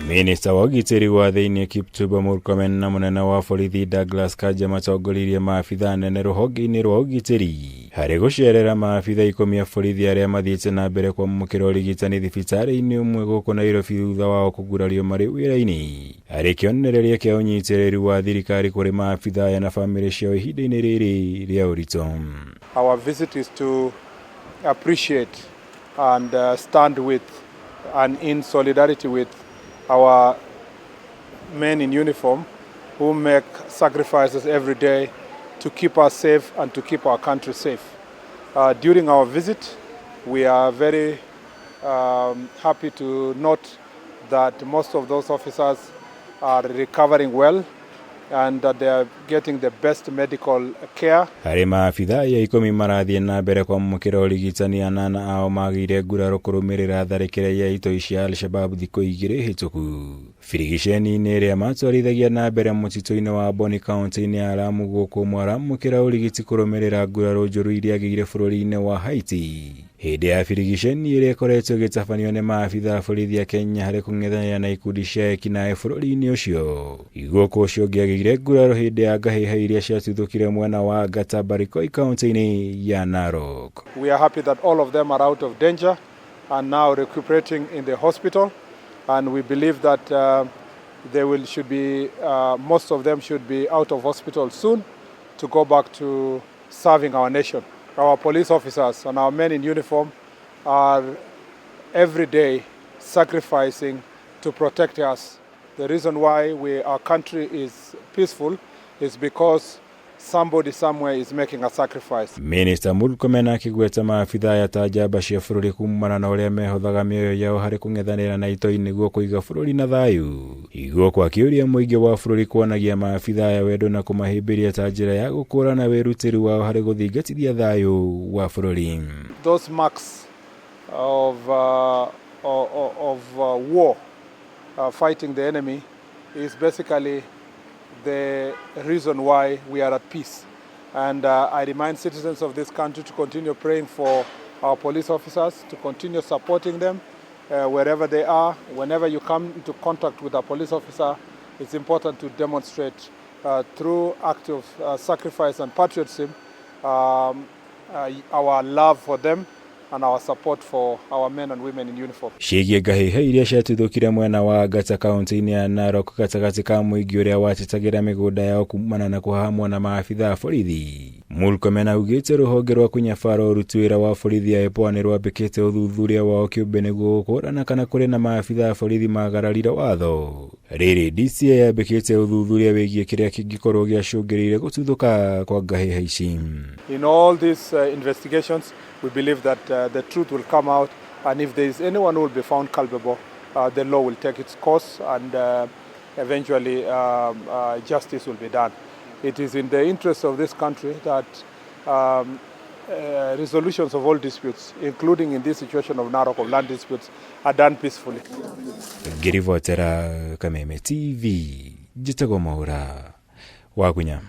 Minista wa ũgitĩri wa thĩinĩ Kipchumba Murkomen na mũnene wa borithi Douglas Kanja matongoririe maabitha anene rũhonge-inĩ rwa ũgitĩri harĩ gũcerera maabitha 10 a borithi arĩa mathiĩte na mbere kwamũkĩra ũrigitani thibitarĩ-inĩ ũmwe gũkũ Nairobi thutha wao kũgurario marĩ wĩra-inĩ harĩ kĩonereria kĩa ũnyitĩrĩru wa thirikari kũrĩ maabitha aya na bamĩrĩ ciao ihinda-inĩ rĩrĩ rĩa ũritũ. Our visit is to appreciate and stand with and in solidarity with our men in uniform who make sacrifices every day to keep us safe and to keep our country safe. During our visit, we are very happy to note that most of those officers are recovering well and that they are getting the best medical care. Harĩ maabitha aya 10 marathiĩ na mbere kwamũkĩra ũrigitani, 8 ao magĩire nguraro kũrũmĩrĩra tharĩkĩra ya itoi cia Al-Shabab thikũ 2 hĩtũku birigiceni-inĩ ĩrĩa matwarithagia na mbere mũtitũ-inĩ wa Boni kaunti-inĩ ya Lamu gũkũ ũmwe aramũkĩra ũrigiti kũrũmĩrĩra nguraro njũru iria agĩire bũrũri-inĩ wa Haiti hĩndĩ ya birigiceni ĩrĩa ĩkoretwo ĩgĩtabanio nĩ maabitha a borithi a Kenya harĩ kũng'ethanĩra na ikundi cia ekinaĩ bũrũri-inĩ ũcio. Gũkũ ũcio ũngĩ agĩire nguraro hĩndĩ ya ngahĩha iria ciatuthũkire mwena wa Ngata Barikoi kaunti-inĩ ya Narok. We are happy that all of them are out of danger and now recuperating in the hospital, and we believe that they will should be most of them should be out of hospital soon to go back to serving our nation. Our police officers and our men in uniform are every day sacrificing to protect us. The reason why our country is peaceful is because somebody somewhere is making a sacrifice. Minister Murkomen akĩgweta maabitha aya ta njamba cia bũrũri kumana na ũrĩa mehothaga mĩoyo yao harĩ kũng'ethanĩra na itoi nĩguo kũiga bũrũri na thayũ. Gũkũ akĩũria mũingĩ wa bũrũri kuonagia maabitha aya wendo na kũmahĩmbĩria ta njĩra ya gũkũũrana wĩrutĩri wao harĩ gũthingatithia thayũ wa bũrũri. Those marks of war, fighting the enemy, is basically the reason why we are at peace. And I remind citizens of this country to continue praying for our police officers, to continue supporting them wherever they are. Whenever you come into contact with a police officer, it's important to demonstrate through act of sacrifice and patriotism our love for them and our support for our men and women in uniform. Ciĩgiĩ ngahĩha iria ciatuthũkire mwena wa Ngata kaunti-inĩ ya Narok gatagatĩ ka mũingĩ ũrĩa watetagĩra mĩgũnda yao kumana na kũhahamwo na maabitha a borithi. Murkomen augĩte rũhonge rwa kũnyabara ũruti wĩra wa borithi ya IPOA nĩ rwambĩkĩte ũthuthuria wao kĩũmbe nĩguo gũkũrana kana kũrĩ na maabitha a borithi magararire watho. Rĩrĩ DCI yambĩkĩte ũthuthuria wĩgiĩ kĩrĩa kĩngĩkorwo gĩacũngĩrĩire gũtuthũka kwa ngahĩha ici. In all these investigations, we believe that the truth will come out, and if there is anyone who will be found culpable, the law will take its course and eventually justice will be done. It is in the interest of this country that resolutions of all disputes, including in this situation of Narok of land disputes, are done peacefully. Ngĩribotera Kameme TV, njĩtagwo Mwaura Wagunya.